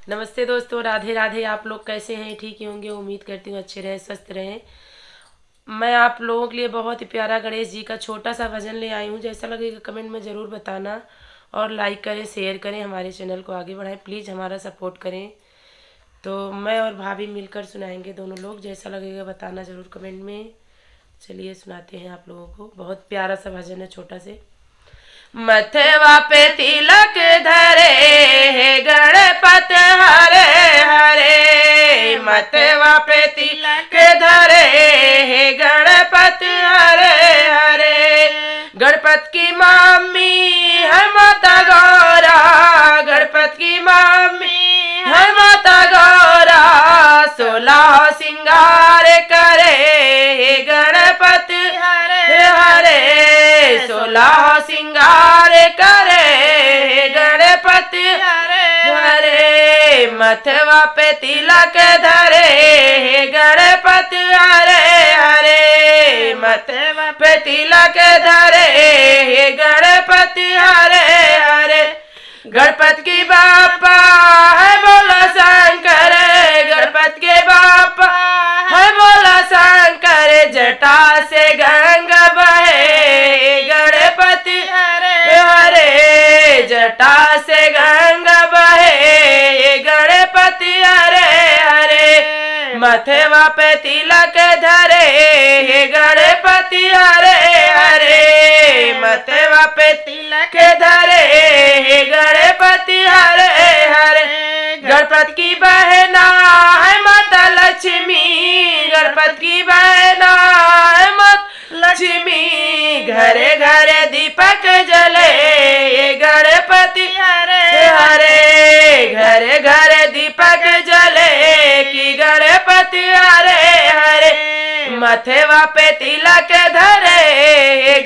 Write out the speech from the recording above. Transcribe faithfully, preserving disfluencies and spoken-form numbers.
नमस्ते दोस्तों, राधे राधे। आप लोग कैसे हैं? ठीक ही होंगे, उम्मीद करती हूँ अच्छे रहें, स्वस्थ रहें। मैं आप लोगों के लिए बहुत ही प्यारा गणेश जी का छोटा सा भजन ले आई हूँ। जैसा लगेगा कमेंट में ज़रूर बताना, और लाइक करें, शेयर करें, हमारे चैनल को आगे बढ़ाएं। प्लीज हमारा सपोर्ट करें। तो मैं और भाभी मिलकर सुनाएंगे दोनों लोग। जैसा लगेगा बताना ज़रूर कमेंट में। चलिए सुनाते हैं आप लोगों को। बहुत प्यारा सा भजन है, छोटा से। मथवा पे तिलक धरे हे गणपत हरे हरे, मथवा पे तिलक धरे हे गणपत हरे हरे। गणपत की मम्मी है माता गौरा, गणपत की मम्मी है माता गौरा। सोलह सिंगार करे हे गणपत हरे हरे, सोलह सिंगार करे हे गणपत हरे हरे। मथवा पे तिलक धरे हे गणपत हरे हरे, मथवा पे तिलक धरे हे गणपत हरे हरे। गणपत की बाप्पा है बोला शंकर, गणपत के बाप्पा है बोला शंकर। जटा से गंगा बहे गणपति हरे हरे, जटा से गंगा बहे गणपति हरे हरे। मथवा पे तिलक धरे हे गणपति हरे हरे, मथवा पे तिलक धरे हे गणपति हरे हरे। गणपत की बहना है माता लक्ष्मी, गणपत की बहना है माता लक्ष्मी। घरे घरे दीपक जले ये गणपति हरे हरे, घरे घरे दीपक जले कि गणपति हरे हरे। मथवा पे तिलक धरे हे